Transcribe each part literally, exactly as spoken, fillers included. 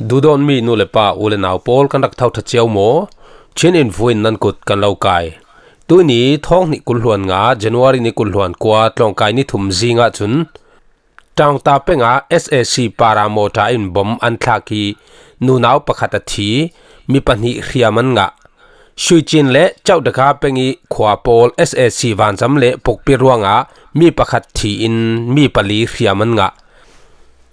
Duhdawtmi nu le pa, u le nau pawl, kan rak tho ṭha cio maw? Chin in vuin nan kut kan lo kai. Tuini thawng hnih kul hluan nga, January ni kul hluan kua, tlawngkai ni thum zingah cun Ṭaungta pengah S A C paramawṭa in bom an thlak i nunau pakhat a thi, mi pahnih hriam an ngah. Shuichin le Chauhdaka peng i khua pawl S A C vanzam le pukpi ruangah mi pakhat thi in mi pali hriam an ngah.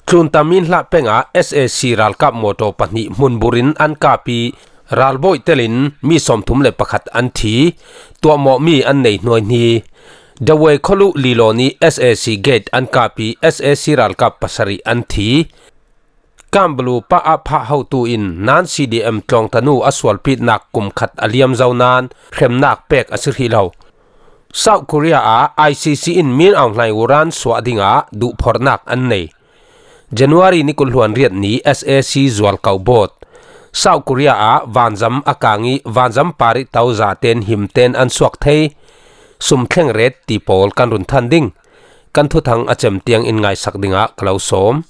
Tlunta Minhla pengah S A C ralkap mawtaw pahnih hmunbur in an kap i ralbawi telin mi sawmthum le pakhat an thi, tuahmawhmi an nei hnuaihni. Dawei khualuh Lilawni S A C gate an kap i S A C ralkap pasarih an thi. Kambalu pa a phah hotu in nan C D M tlawngtanu a sualpitnak kum khat a liam zo nan hremnak pek a si hrih lo. South Korea ah I C C in Min Aung Hlaing uran suah dingah duhphorhnak an nei. January ni kul hluan riat ni S A C zual kau bawt. South Korea ah vanzam a kang i vanzam parih tau zaten himten an suak thei. Sum thleng ret ti pawl kan run than ding. Kan thuthang a cem tiang in ngaisak dingah ka lo sawm.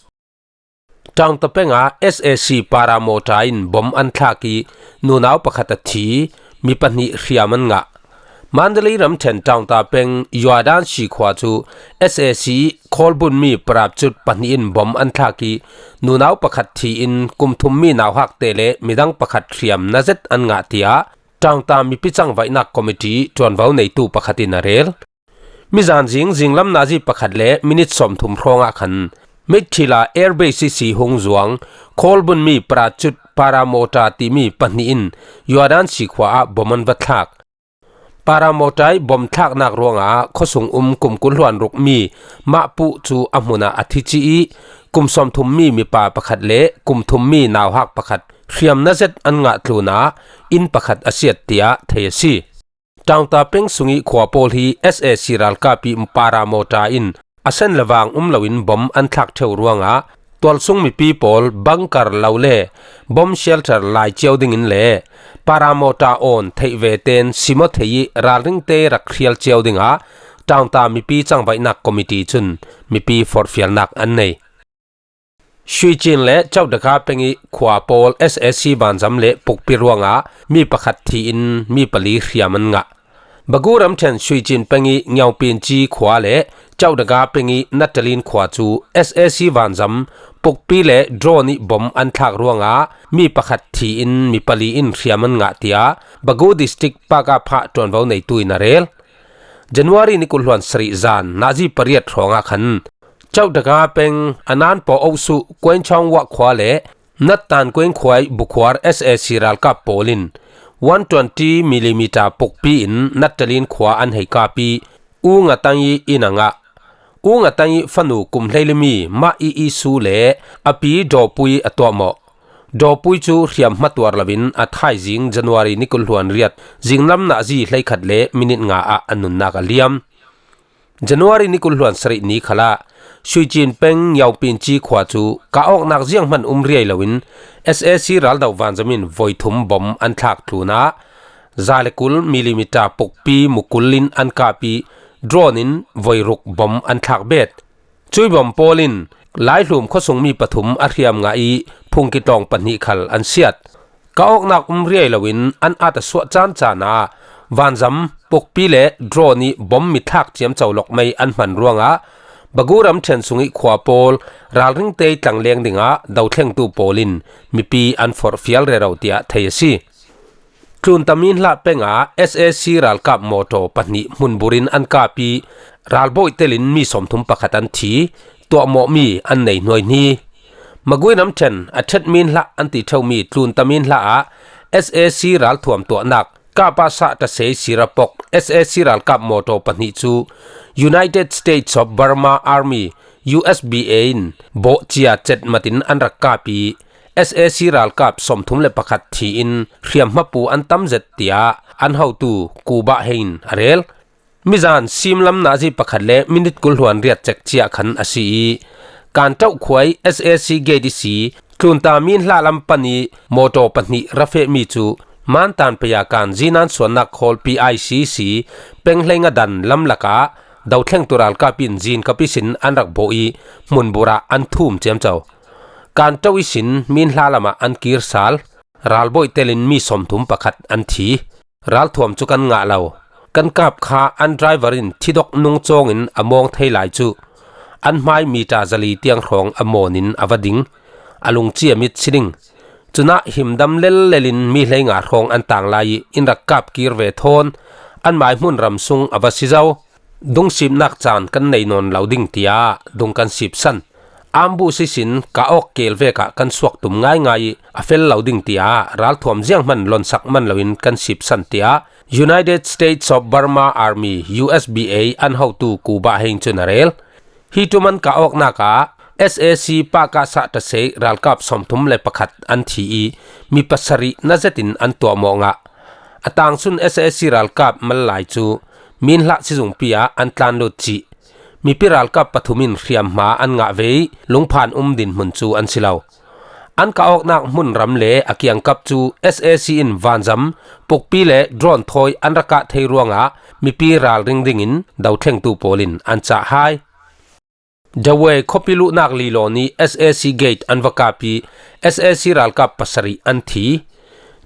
Ṭaungta pengah S A C paramawṭa in bom an thlak i nunau pakhat a thi, mi pahnih hriam an ngah. Mandalay ramṭhen Ṭaungta peng Yuadan si khua cu S A C khawlbunmi parapcut pahnih in bom an thlak i nunau pakhat thi in kum thummi nauhakte le midang pakhat hriam na zet an ngah, tiah Ṭaungta mipi cangvaihnak committee ṭuanvo neitu pakhat in a rel. Mizan zing zinglam nazi pakhat le minit sawmthum hrawngah khan Meiṭhila Air Base ihsi hung zuang khawlbunmi parachute paramawṭa timi pahnih in Yuadan si khua ah bom an va thlak. Paramawṭa i bom thlaknak ruangah khuasung um kum kul hluan rukmi Mahpuh cu a hmunah a thi cih i kum sawmthummi mipa pakhat le kum thummi nauhak pakhat hriamnazet an ngah tlunah inn pakhat a siat, tiah thei a si. Ṭaungta peng sung i khua pawl hi S A C ralkap i paramawṭa in a sen le vang um loin bom an thlak ṭheu ruangah tualsung mipi pawl bunker lo le bomb shelter lai cio dingin le paramawṭa awn theih ve ten simaw thei i ralringte rak hrial cio dingah Ṭaungta mipi cangvaihnak committee cun mipi forhfialnak an nei. Shuichin le Chauhdaka peng i khua pawl S A C vanzam le pukpi ruangah mi pakhat thi in mi pali hriam an ngah. Bagu ramṭhen Shuichin peng i Ngiaupinci khua le Chauhdaka peng i Natalin khua cu S A C vanzam pukpi le drone i bom an thlak ruangah mi pakhat thi in mi pali in hriam an ngah, tiah Bagu district pakah phah ṭuanvo neitu in a rel. January ni kul hluan sarih zan nazi pariat hrawngah khan Chauhdaka peng Ananpaw Osu Kuenchong Wah khua le Nattan Kueng khua i bukhuar S A C ralkap pawl in one twenty millimeter pukpi in Natalin khua an hei kap i U Nga Tang i inn a ngah. U Nga Tang i fanu kum hleilimi Mah I I Su le a pi Dawpui a tuahmawh. Dawpui cu hriam hmatuar loin a thaizing January ni kul hluan riat zinglam nazi hleikhat le minit nga ah a nunnak a liam. January ni kul hluan sarih ni khalah Shuichin peng Ngiaupinci khua cu kah awknak zianghman um riai loin S A C raldo vanzam in voi thum bom an thlak tlunah za le kul millimeter pukpi mukul in an kap i drone in voi ruk bom an thlak bet. Cui bom pawl in Laihlum khuasungmi pathum a hriam ngah i phungki tlawng pahnih khal an siat. Kah awknak um riai loin an at a suah caan caan ah vanzam, pukpi le drone i bom mi thlak ciamco lawkmei an hman ruangah Bagu ramṭhen sung i khua pawl ralringte i tlangleng dingah dothlengtu pawl in mipi an forhfial rero, tiah thei a si. Tlunta Minhla pengah S A C ralkap mawtaw pahnih hmunbur in an kap i ralbawi telin mi sawmthum pakhat an thi, tuahmawhmi an nei hnuaihni. Magui ramṭhen a ṭhet Minhla an ti ṭheumi Tlunta Minhla ah S A C ralthuam tuahnak Kapasa Tasei Sirapok S A C ralkap mawtaw pahnih cu United States of Burma Army, U S B A in bawhcia cetmat in an rak kap i S A C ralkap sawmthum le pakhat thi in hriamhmapu an tam zet, tiah an hotu Kuba Hei in a rel. Mizan simlam nazi pakhat le minit kul hluan riat cek ciah khan a si i, Kantoh khua i S A C gate ihsi Tlunta Minhla lam pan i mawtaw pahnih ra fehmi cu Mantan pei a kan zinan suannak khawl P I C C peng hleinga dan lam lakah dothlengtu ralkap in zin kap ihsin an rak bawh i hmunbur ah an thum ciamco. Kanto ihsin Minhla lamah an kir sal, ralbawi telin mi sawmthum pakhat an thi. Ralthuam cu kan ngah lo. Kan kap kha an driver in thidok nung cawngin a mawng thei lai cu an hmai mita zali tiang hrawng a mawnin a va ding. A lungcia mit si ding. Cunah himdam lellelin mi hleinga hrawng an tang lai ih in rak kap kir ve thawn. Anmai hmun ram sung a va si zo. Dungsipnak caan kan nei nawn lo ding tiah dung kan sipsan. Ambush ihsin kah awk keel vekah kan suak tum ngaingai ih a fel lo ding tiah ralthuam zianghman lonsak man loin kan sipsan tiah United States of Burma Army, U S B A, an hotu Kuba Heng cun a rel. Hi ṭum an kah awknak ah S A C Pakasa Tasei ralkap sawmthum le pakhat an thi ih mi pasarih na zetin an tuahmawh ngah. A tangcun S A C ralkap mal lai cu Minhla sizungpi ah an tlan lut cih. Mipi ralkap pathum in hriamhma an ngah ve ih lungphan um dinhmun cu an si lo. An kah awknak hmun ram le a kiangkap cu S A C in vanzam, pukpi le drone thawi an rak kah thei ruangah mipi ralring dingin dothlengtu pawl in an cah hai. Dawei khuapi luhnak lilawn ih S A C gate an va kap ih S A C ralkap pasarih an thi.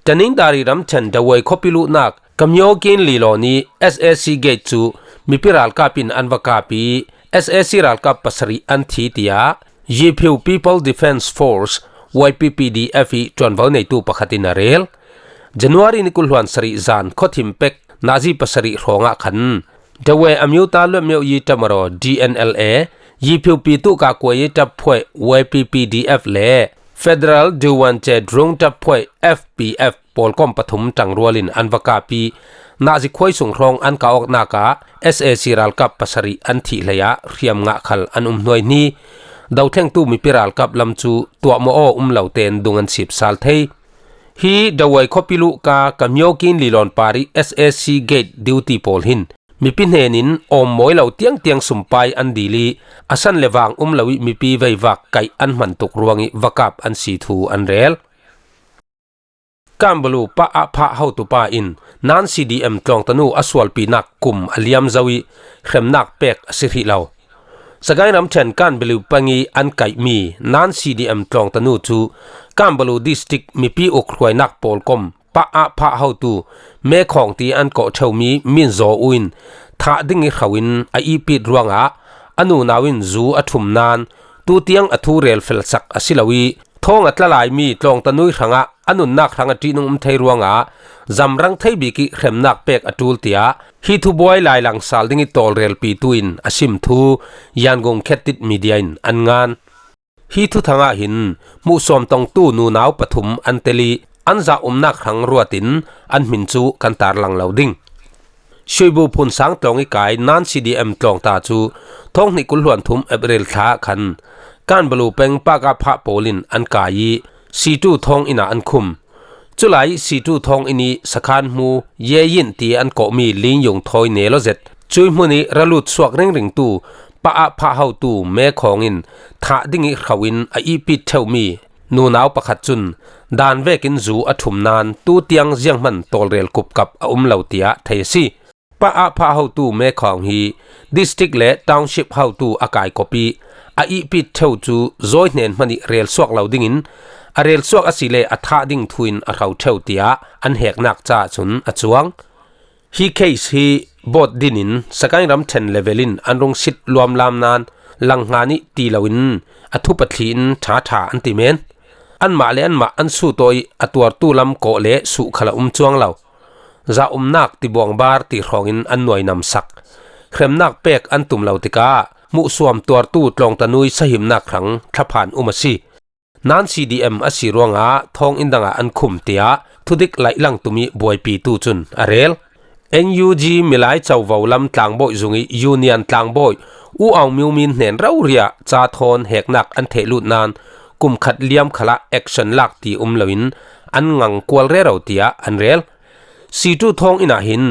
Taningdari ramṭhen Dawei khuapi luhnak Kamyokin lilawn ih S A C gate cu mipi ralkap in an va kap ih S A C ralkap pasarih an thi, tiah Yiphiu People Defence Force, Y P P D F, ih ṭuanvo neitu pakhat in a rel. January ni kul hluan sarih zan khuathim pek nazi pasarih hrawngah khan Dawei Amyuta Luatmyo Yi Tamaro, D N L A, Yiphiu Pi Tuka Kuai Yi Taphuai, Y P P D F, le Federal Duwan Che Drung Taphuai, F P F, pawlkom pathum ṭangrual in an va kap ih nazi khuai sung hrawng an kah awknak ah S A C ralkap pasarih an thih hleiah hriam ngah khal an um hnuaihni. Dothlengtu mipi ralkap lam cu tuahmawh aw um lo tein dung an sipsal thei. Hi Dawei khuapi luhka Kamyokin lilawn par ih S A C gate duty pawl hin mipi hnenin awm mawi lo tiangtiang sumpai an dil ih a san le vang um lo ih mipi veivak kaih an hman tuk ruangih va kap an si thu an rel. Kanbalu Pa Aphah hotupa in Nan C D M tlawngtanu a sualpinak kum a liam zo ih hremnak pek a si hrih lo. Sagaing ramṭhen Kanbalu peng ih an kaihmi Nan C D M tlawngtanu cu Kanbalu District mipi ukhruainak pawlkom Pa Aphah hotu Mekhawng ti an kawh ṭheumi Min Zaw U in thah ding ih hro in a ihpit ruangah a nunau in zu a ṭhum nain tutiang a thu relfelsak a si lo ih thawng a tla laimi tlawngtanui hrangah a nunnak hrang a ṭihnung um thei ruangah zamrang thei bik ih hremnak pek a ṭul, tiah hi thubuai lailang sal ding ih tawlrelpitu in a sim thu Yangon Khetit Media in an ngan. Hi thuthang ah hin hmuhsuam tongtu nunau pathum an tel ih an zahumnak hrang ruatin an hmin cu kan tarlang lo ding. Shuibu Phunsang tlawng ih kai Nan C D M tlawngta cu thawng hnih kul hluan thum April thla ah khan Kanbalu peng Pakah phah pawl in an kai ih Situ thawng inn ah an khum. Culai Situ thawng inn ih sakhan hmu Yeyin ti an kawhmi Lin Yung thawi nelo zet cuih hmun ih ra lut suak ringringtu Pa Aphah hotu Mekhawng in thah ding ih hro in a ihpit ṭheuhmi nunau pakhat cun dan vekin zu a ṭhum nain tutiang zianghman tawlrel kupkap a um lo tiah thei a si. Pa Aphah hotu Mekhawng hi district le township hotu a kaikop ih a ihpit ṭheu cu zawi hnen hman ih relsuak lo dingin a relsuak asile a thah ding thu in a hro ṭheu tiah an heknak caah cun a cuang. Hi case hi bawt dinin Sagaing ramṭhen level in an rung sit luamlam nain langhngan ih ti loin a thupathli in ṭhaṭha an ti men. Anmah le anmah an suhtaw ih a tuartu lam kawh le suh khal a um cuang lo. Zahumnak tibuangbar ti hrawngin an nuainamsak. Hremnak pek an tum lo tikah hmuhsuam tuartu tlawngtanui sahimnak hrang thlaphan um a si. Nan C D M a si ruangah thawng inn dangah an khum, tiah thudik laihlang tum ih buaipitu cun a rel. N U G Milai Covo lam tlangbawi zung ih Union tlangbawi U Aung Myo Min hnen rori ah ca thawn heknak an thehlut nain kum khat liam khalah action lak ti um loin an ngang kual rero, tiah an rel. Situ thawng inn ah hin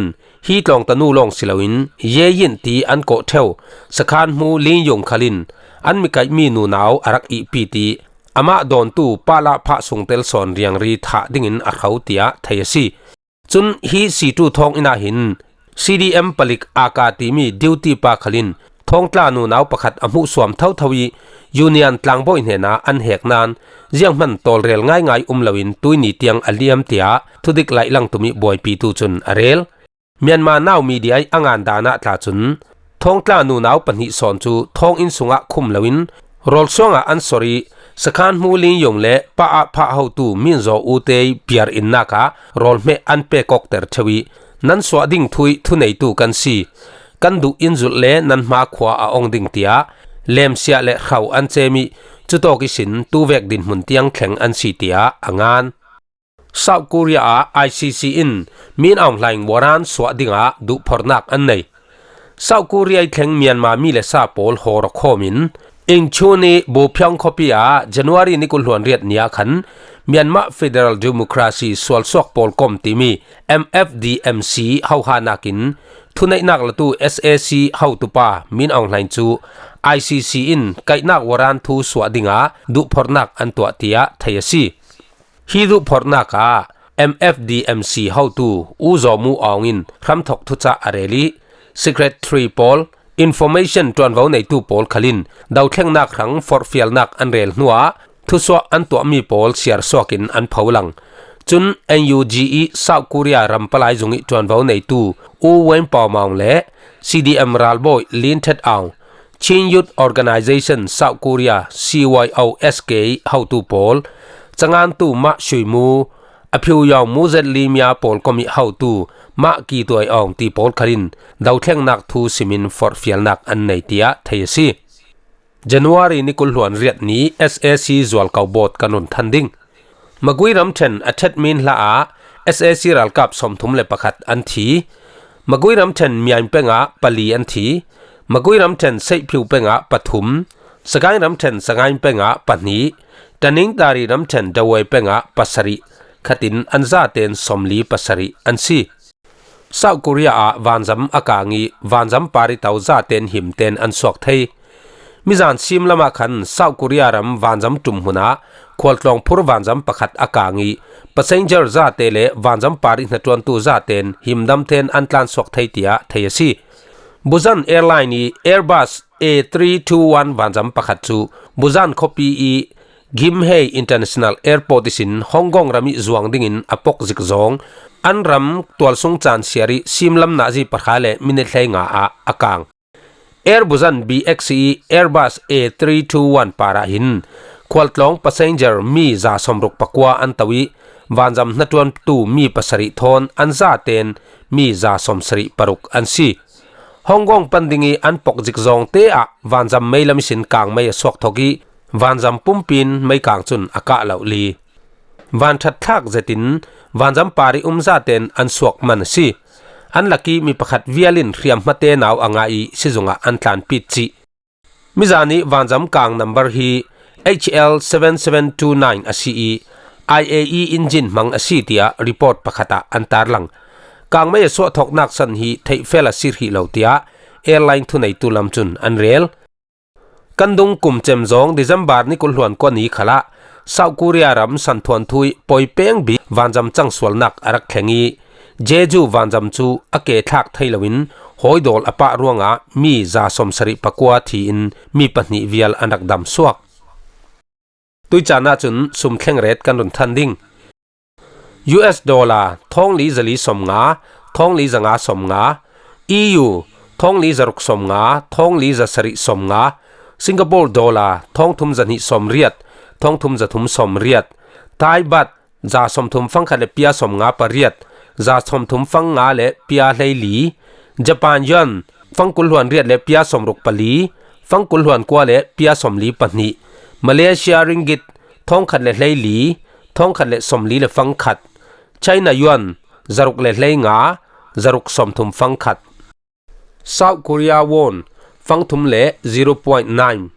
hi tlawngtanu lawng si loin Yeyin ti an kawh ṭheu sakhan hmu Lin Yung khal in an mikaihmi nunau a rak ihpit ih amah dawntu Pala phah sungtel sawn riangri thah dingin a hro tiah thei a si. Cun hi Situ thawng inn ah hin C D M palik Aka timi duty pa khal in Thawngtla nunau pakhat a hmuhsuam thotho ih Union tlangbawi hnenah an hek nan zianghman tawlrel ngaingai um loin tuini tiang a liam tiah thudik laihlang tumih buaipitu cun a rel. Myanmar Now Media ih a ngan danah tla cun Thawngtla nunau pahnih sawn cu thawnginn sungah khum loin rawlsuangah an sor ih sakhan hmu Lin Yong le Pa Ah Phah hotu Min Zaw U te ih piar innak ah rawlhmeh an pekawkter ṭheu ih nan suah ding thu ih thuneitu kan si. Kan duh in zulh le nan hma khua a ong ding tiah lemsiah le hrau an cem ih cutawk ihsin tuvek dinhmun tiang thleng an si tiah a ngan. South Korea ah I C C in Min Aung Hlaing warrant suah dingah duhphorhnak an nei. South Korea ih thleng Myanmar mi le sa pawl hawrawkhawm in Incheon ih Bopyeong khuapi ah January ni kul hluan riat ni ah khan Myanmar Federal Democracy sualsuak pawlkom timi M F D M C hohanak in thuneihnak latu S A C hotupa Min Aung Hlaing cu I C C in kaihnak warrant thu suah dingah duhphorhnak an tuah tiah thei a si. Hi duhphorhnak ah M F D M C hotu U Zaw Mu Aung in hramthawk thucah a rel ih, Secretary pawl, Information ṭuanvo neitu pawl khal in dothlengnak hrang forhfialnak an rel hnuah thusuah an tuahmi pawl siarsuak in an pholang. Cun N U G ih South Korea ram palai zung ih ṭuanvo neitu U Wayne Pau Maung le C D M ralbawi Lin Tet Aung, Chin Youth Organization South Korea, C Y O S K ih hotu pawl, cangantu Mah Shui Mu, a phiu yawng Mu Zet Li Mya pawlkom ih hotu Mah Ki Tuai Aung ti pawl khal in dothlengnak thu simin forhfialnak an nei tiah thei a si. January ni kul hluan riat ni S A C zualko bawt kan run than ding. Magui ramṭhen a ṭhet Min hlah ah S A C ralkap sawmthum le pakhat an thi. Magui ramṭhen Myaing peng ah pali an thi. Magui ramṭhen Seihphiu peng ah pathum. Sagaing ramṭhen Sagaing peng ah pahnih. Tanintari ramṭhen Dawei peng ah pasarih khatin an zaten sawmli pasarih an si. South Korea ah vanzam a kang ih vanzam parito zaten himten an suak thei. Mizan sim lamah khan South Korea ram vanzam ṭum hmun ah khualtlawng phur vanzam pakhat a kang ih passenger zate le vanzam parih hnaṭuantu zaten himdamten an tlansuak thei tiah thei a si. Busan Airline ih Airbus A three two one vanzam pakhat cu Busan khuapi ih Gimhae International Airport ihsin Hong Kong ram ih zuang dingin a pok zikzawng an ram tualsung caan siar ih simlam nazi pahra le minit hleinga ah a kang. Air Busan B X ih Airbus A three two one parah hin khualtlawng passenger mi za sawmruk pakua an to ih vanzam hnaṭuantu mi pasarih thawn an zaten mi za sawmsarih paruk an si. Hong Kong pan ding ih an pok zikzawngte ah vanzam meilam ihsin kangmei a suak thawk ih vanzam pumpi in meikang cun a kah lo li. Van ṭhatthlak zetin vanzam parih um zaten an suak man a si. An lak ih mi pakhat vial in hriamhma tenau a ngah ih sizungah an tlanpit cih. Mizan ih vanzam kang number hi H L seven seven two nine a si ih I A E engine hmang a si tiah report pakhat ah an tarlang. Kangmei a suahthawknak san hi theihfel a si hrih lo tiah airline thuneitu lam cun an rel. Kan dung kum cem zawng December ni kul hluan kua ni khalah South Korea ram santhuanthu ih pawi peng bik vanzam cangsualnak a rak thleng ih Jeju vanzam cu a ke thlak thei loin hawidawl a pah ruangah mi za sawmsarih pakua thi in mi pahnih vial an rak dam suak. Tuicaan ahcun sum thlengret kan run than ding. U S dollar thawngli zali sawmnga, thawngli zanga sawmnga, E U thawngli zaruk sawmnga, thawngli zasarih sawmnga, Singapore dollar thawngthum zahnih sawmriat, thawngthum zathum sawmriat, Thai baht za sawmthum fangkhat le pia sawmnga pariat, za sawmthum fangnga le pia hleili, Japan yuan fangkul hluan riat le pia sawmruk pali, fangkul hluan kua le pia sawmli pahnih, Malaysia ringgit thawngkhat le hleili, thawngkhat le sawmli le fangkhat, China yuan zaruk le hleinga, zaruk sawmthum fangkhat. South Korea won fangthum le zero point nine,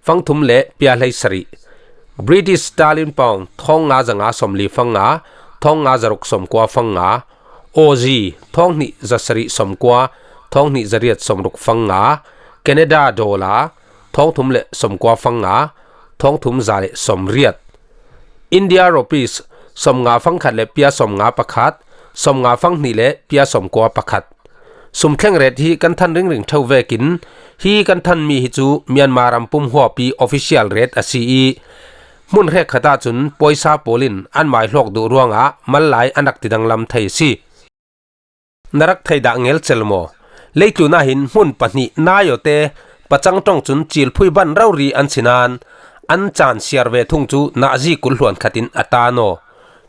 fangthum le pia hleisarih. British sterling pound thawngnga zanga sawmli fangnga, thawngnga zaruk sawmkua fangnga. Aussie thawnghnih zasarih sawmkua, thawnghnih zariat sawmruk fangnga. Canada dollar thawngthum le sawmkua fangnga, thawngthum za le sawmriat. India rupees sawmnga fangkhat le pia sawmnga pakhat, sawmnga fanghnih le pia sawmkua pakhat. Sum thleng rate hi kan than ringring theuh vekin, hi kan thanmi hi cu Myanmar ram pum huapi official rate a si i, hmun hrekkhat ahcun pawisa pawl in an mai hlawk duh ruangah mal lai an rak tidanglam thei a si. Na rak thei dah ngelcel maw? Leitlun ah hin hmun pahnih nai awte pacang ṭong cun cilphui ban rori an si nain an caan siar ve thung cu nazi kul hluan khat in a taan aw.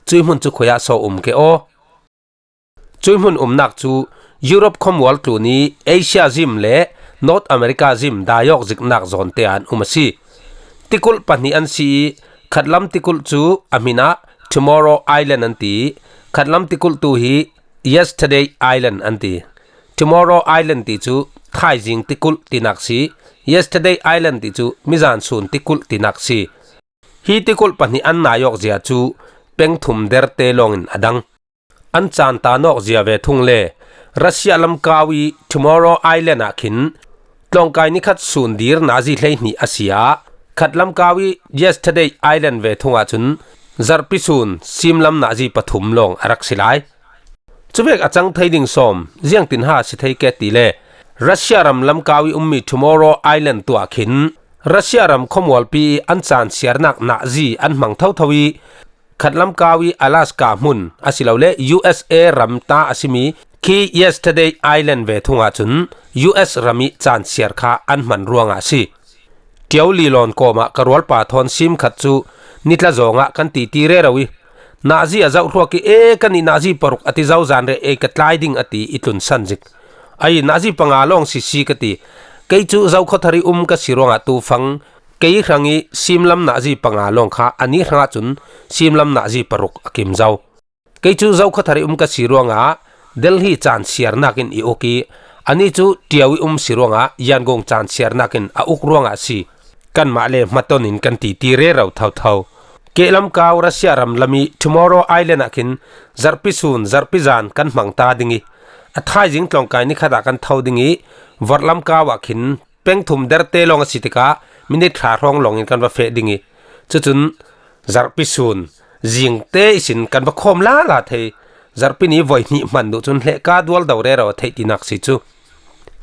Cui hmun cu khuiah so um ke aw? Cui hmun umnak cu Europe khuamual tlun i Asia zim le North America zim dai awk ziknak zawnte ah an um a si. Tikulh pahnih an si i, khatlam tikulh cu a hmin ah Tomorrow Island an ti i, khatlam tikulh tu hi Yesterday Island an ti. Tomorrow Island ti cu thaizing tikulh tinak si, Yesterday Island ti cu mizan sun tikulh tinak si. Hi tikulh pahnih an nai awk zia cu peng thum derte lawngin a dang. An caan taan awk zia ve thung le Russia lamkau i Tomorrow Island ah khin tlawngkai nikhat sun dir nazi hleihnih a si ah, khatlam kau i Yesterday Island ve thung ahcun zarhpi sun simlam nazi pathum lawng a rak si lai. Cuvek a cang thei ding sawm, ziangtin ha si thei ke ti le Russia ram lamkau i ummi Tomorrow Island tu ah khin Russia ram khuamualpi i an caan siarnak nazi an hmang thotho i, khatlam kau i Alaska hmun asilole U S A ram ta a simi khi Yesterday Island ve thung ahcun U S ram i caan siar kha an hman ruangah a si. Ṭio Lilawn kawmah ka rualpa thawn sim khat cu nitla zawngah kan titi rero i, nazi a zoh hluak i, e, kan i nazi paruk a ti zo zan re, e, ka tlai ding a ti i tlunsan zik. A i nazi panga lawng sisi ka ti. Kei cu zokhawthar i um ka si ruangah tufang kei hrang i simlam nazi panga lawng kha ani hrangah cun simlam nazi paruk a kim zo. Kei cu zokhawthar i um ka si ruangah Delhi caan siarnak in i uk i, ani cu ṭio i um si ruangah Yangon caan siarnak in a uk ruangah a si. Kanmah le hmaton in kan titi rero thotho. Kehlam kau Russia ram lam i Tomorrow Island ah khin zarhpi sun, zarhpi zan kan hmang ta ding i, a thaizing tlawngkai nikhat ah kan tho ding i, vorhlam kau ah khin peng thum derte lawng a si tikah minit thla hrawng lawngin kan va feh ding i, cucun zarhpi sun zingte ihsin kan va khawm lala thei. Zarhpi ni voi hnih hman duh cun hlehka dual do rero a theih tinak si cu.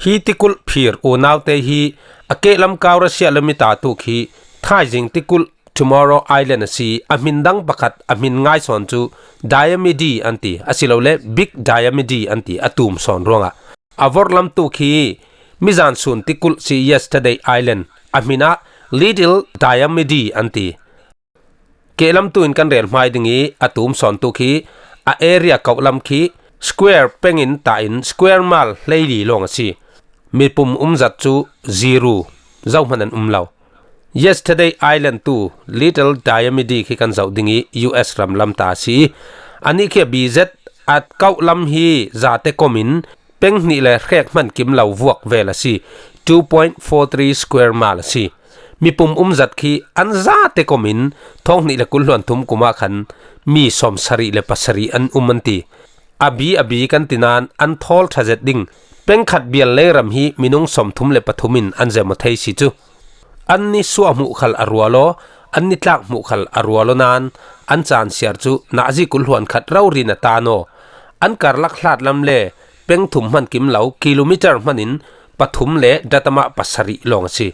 Hi tikulh phir unaute hi a kehlam kau Russia lam i ta tu khi thaizing tikulh Tomorrow Island a si. A hmin dang pakhat a hmin ngai sawn cu Diomede an ti, asilole Big Diomede an ti, a tum sawn ruangah. A vorhlam tu khi mizan sun tikulh si Yesterday Island, a hmin ah Little Diomede an ti. Kehlam tu in kan rel hmai ding i a tum sawn tu khi a area kauhlam khi square peng in ta in square mile hleili lawng a si. Mipum umzat cu zero, zohman an um lo. Yesterday Island tu Little Diomede khi kan zoh ding i U S ram lam ta a si. Anih khi a B Z a kauhlam hi zate kom in peng hnih le hrek hman kim lo vuak vel a si. Two point four three square mile a si. Mipum umzat khi an zate kom in thawng hnih le kul hluan thum kum ah khan mi sawm sarih le pasarih an um an ti. A bi a bi kan ti nain an thawl ṭha zet ding. Peng khat bial lei ram hi minung sawm thum le pathum in an zem aw thei si cu. An ni suah hmuh khal a rual aw, an ni tlak hmuh khal a rual aw nain an caan siar cu nazi kul hluan khat rori in a taan aw. An karlak hlat lam le peng thum hman kim lo, kilometer hman in pathum le datamah pasarih lawng a si.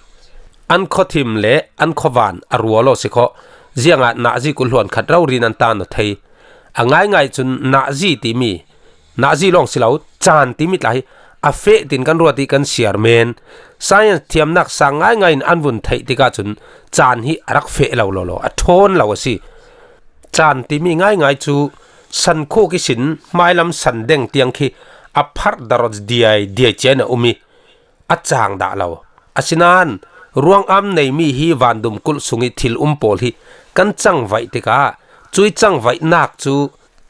An khuathim le an khuavan a rual aw si khawh, ziangah nazi kul hluan khat rori in an taan aw thei. A ngaingai cun nazi timi, nazi lawng si lo, caan timi tla hi a feh tin kan ruat i kan siar men. Science thiamnak sang ngaingai in an vun theih tikah cun caan hi a rak feh lo lawlaw, a ṭhawn lo a si. Caan timi ngaingai cu san khuk ihsin hmailam san deng tiang khi a pharh darawt diai diai cian a um i a cang dah lo. Asinain ruangam neimi hi vandum kulh sung i thil um pawl hi kan cangvaih tikah cui cangvaihnak cu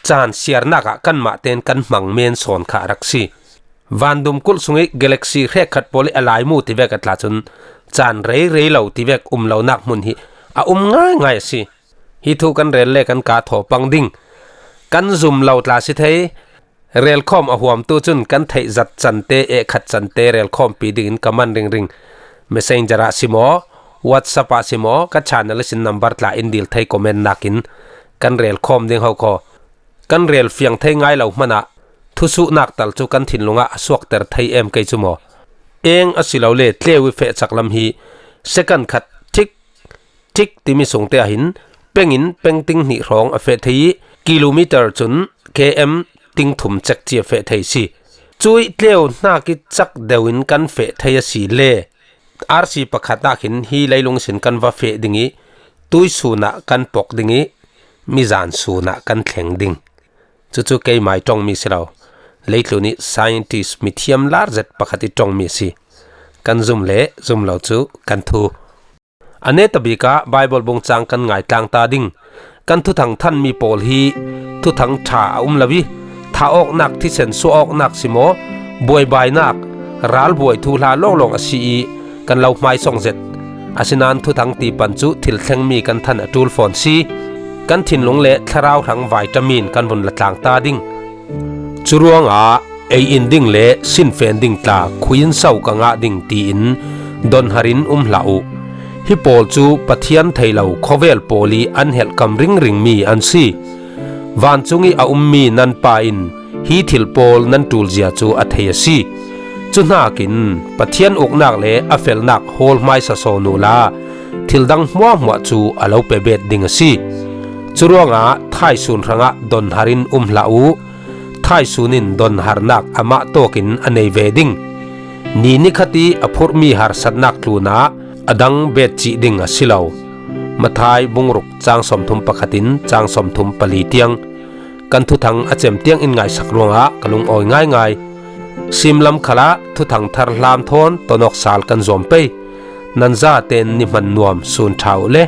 caan siarnak ah kanmah tein kan hmang men sawn kha a rak si. Vandum kulh sung i galaxy hrekkhat pawl i a laimu tivek a tla cun caan rei rei lo tivek um lonak hmun hi a um ngaingai a si. Hi thu kan rel le kan kaa thaw pang ding. Kan zum lo tla si thei. Relkhawm a huamtu cun kan theih zat cante, eh khat cante relkhawmpi dingin ka man ringring. Messenger ah si maw, WhatsApp ah si maw, ka channel ihsin number tla in dil thei comment nakin kan relkhawm ding ho kho. Kan rel fiang thei ngai lo hmanah thusuhnak tal cu kan thinlung ah a suakter thei em kei cu maw? Eng a si lo le tleu i feh cak lam hi second khat thik thik timi sungte ah hin peng in peng ting hnih hrawng a feh thei i kilometer cun K M ting thum cek ci a feh thei si. Cuih tleu hnak i cak deuh in kan feh thei a si le R C pakhat ah hin hi leilung sin kan va feh ding i tuisun ah kan pok ding i mizan sun ah kan thleng ding. Cucu keimai ṭongmi si lo, leitlun i scientist mithiam lar zet pakhat i ṭongmi si. Kan zum le zum lo cu kan thu. A netabik ah Baibal bung cang kan ngai tlang ta ding. Kan thuthang thanmi pawl hi thuthang ṭha a um lo i, thah awknak thisen suah awknak si maw, buaibainak, ralbuai thuhla lawnglawng a si i, kan lo hmaisong zet. Asinain thuthang tipan cu thil thlengmi kan than a ṭul fawn si. Kan thinlung le thlarau hrang vitamin kan vun la tlang ta ding. Curuangah ei in ding le sinfen ding tla khui in so ka ngah ding tiin donhar in um hlah uh. Hi pawl cu Pathian thei lo khawvel pawl i an helhkam ringringmi an si. Vancung i a ummi nan Pa in hi thil pawl nan ṭulzia cu a thei a si. Cu hnakin Pathian uknak le a felnak hawl hmaisa sawn uhla thil dang hmuahhmuah cu a lo pe bet ding a si. Curuangah thaisun hrangah donhar in um hlah uh. Thaisun in donharnak amah tawkin a nei ve ding. Ni nikhat i a phurhmi harsatnak tlunah a dang bet cih ding a si lo. Matthai bungruk cang sawmthum pakhat in cang sawmthum pali tiang kan thuthang a cem tiang in ngaisak ruangah ka lungawi ngaingai. Simlam khalah thuthang thar hlam thawn tonawk sal kan zuam pei. Nan zaten ni hman nuam sun ṭha uh le.